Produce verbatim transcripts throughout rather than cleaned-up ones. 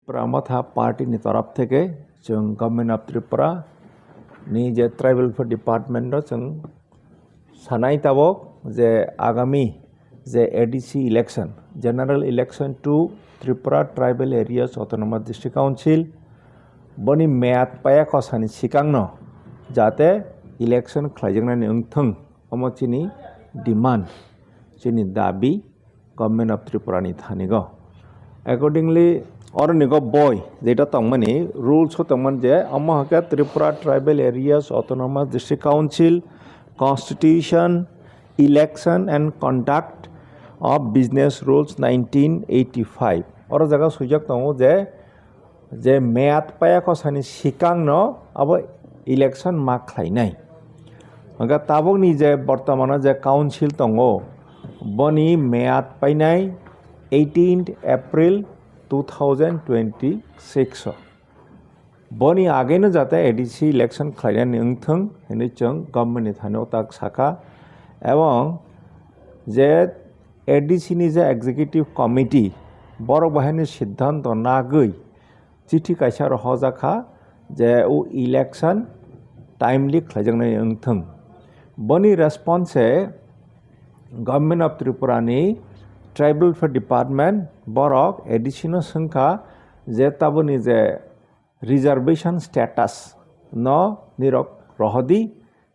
Tripura Motha Party ni torop theke chwng Government of Tripura ni je Tribal Welfare Department o chwng sanai tabok je agami je A D C election, General Election to Tripura Tribal Areas Autonomous District Council, boni meyad paya khosani sikangno jate election khlaijaknani wngthwng, omo chini demand, chini dabi Government of Tripura ni thanigo. Accordingly, oronigo boi jeta tongmani rules o tongmani je omo hake Tripura Tribal Areas Autonomous District Council Constitution, Election and Conduct of Business Rules nineteen eighty-five. Oro jaga swijak tongo je, je meyad paya khosani sikangno abo election ma khlainai. Hwnkhe tabukni je bortomano je council tongo, boni meyad painai eighteenth April two thousand twenty-six o. Boni ageno jate A D C election khlainani wngthwng hinwi chwng government ni thani o tak sakha. Ebong je A D C ni je executive committee, borok bahaini siddhanto nagwi chithi kaisa rohorjak kha je o election timely khlaijaknai wngthwng. Boni response e Government of Tripura ni Tribal Welfare Department borok A D C no swngkha je taboni je reservation status no nirok rohodi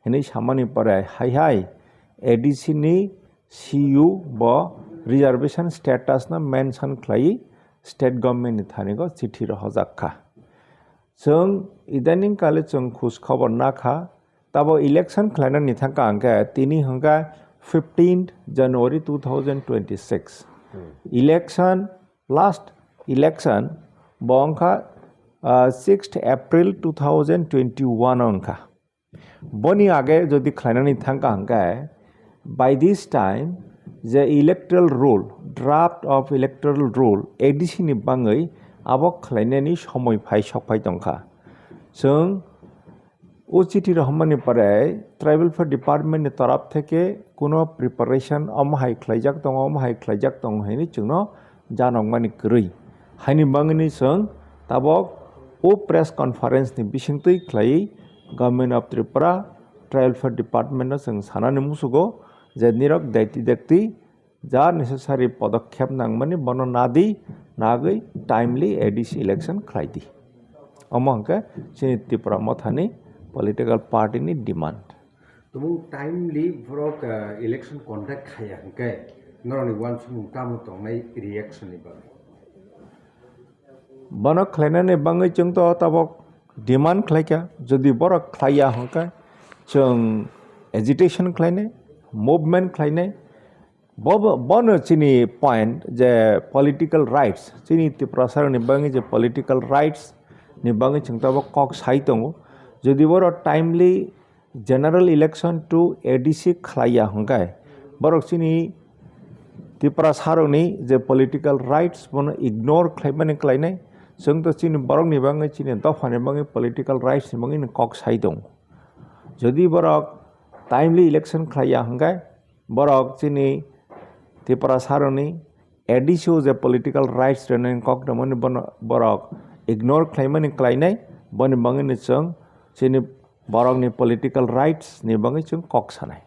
hinwi samani pore hai hai A D C ni C U bo reservation status no mention khlai state government ni thani go chithi rohorjak kha. Chwng idaning kale chwng khus khobor nakha, tabo election khlainani thangka hwnkhe tini hwnkha fifteenth January two thousand twenty-six. Hmm. Election, last election bo wngkha, ah, sixth April two thousand twenty-one o wngkha. Boni age jodi khlainani thangka hwnkhe, by this time je electoral roll, draft of electoral roll A D C ni bangwi abo khlainani somoi phai sok phai tongkha. Chwng o chithi rohormani pore Tribal Welfare Department ni torop theke kuno preparation omo hai khlaijak tongo, omo hai khlaijak tongo hinwi chwngno janokmani kwrwi. Haini bangwini chwng tabok o press conference ni bisingtwi khlaiwi Government of Tripura Tribal Welfare Department no chwng sanani musugo je nirok daiti dakti ja necessary podokkhep nangmani bono nadi, nagwi timely A D C election khlaidi. Omo hwnkhe chini Tipra Mothani political party ni demand. Tumung timely borok, ah, election conduct khaya hwnkhe norokni uansukmung tamo tongnai reaction ni bagwi? Bono khlainani bagwi chwng to tabok demand khlaikha, jodi borok khlaiya hwnkhe chwng agitation khlainai, movement khlainai, Bo-, bo-, bono chini point je political rights, chini Tiprasarokni bagwi je political rights ni bagwi chwng tabok kok sai tongo. Jodi borok timely general election to A D C khlaiya hwnkhe, borok chini Tiprasarokni je political rights bono ignore khlaimani khlainai. Chwng to chini borokni bagwi, chini dophani bagwi political rights ni bagwi no kok sai tongo. Jodi borok timely election khlaiya hwnkhe, borok chini Tiprasarokni A D C o je political rights rwnani kok tongmani bono borok ignore khlaimani khlainai, boni bagwino chwng chini borokni political rights ni bagwi chwng kok sanai.